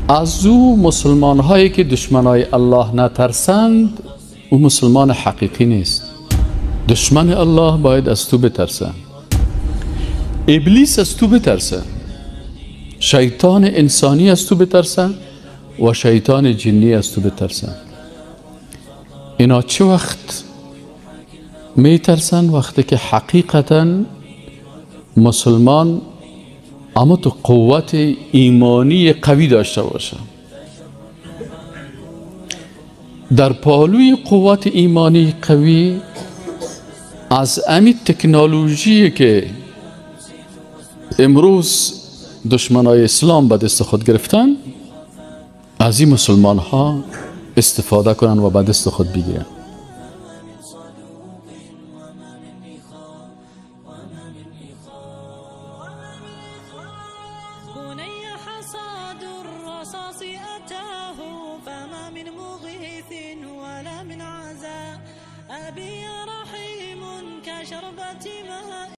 از او مسلمان هایی که دشمنای الله نترسند، او مسلمان حقیقی نیست. دشمن الله باید از تو بترسه، ابلیس از تو بترسه، شیطان انسانی از تو بترسه و شیطان جنی از تو بترسه. اینا چه وقت میترسن؟ وقتی که حقیقتا مسلمان اما تو قوت ایمانی قوی داشته باشه. در پالوی قوت ایمانی قوی از امی تکنولوژی که امروز دشمنای اسلام به دست خود گرفتن، از این مسلمان ها استفاده کنن و به دست خود بگیرن. أبي رحيم كشربة ماء.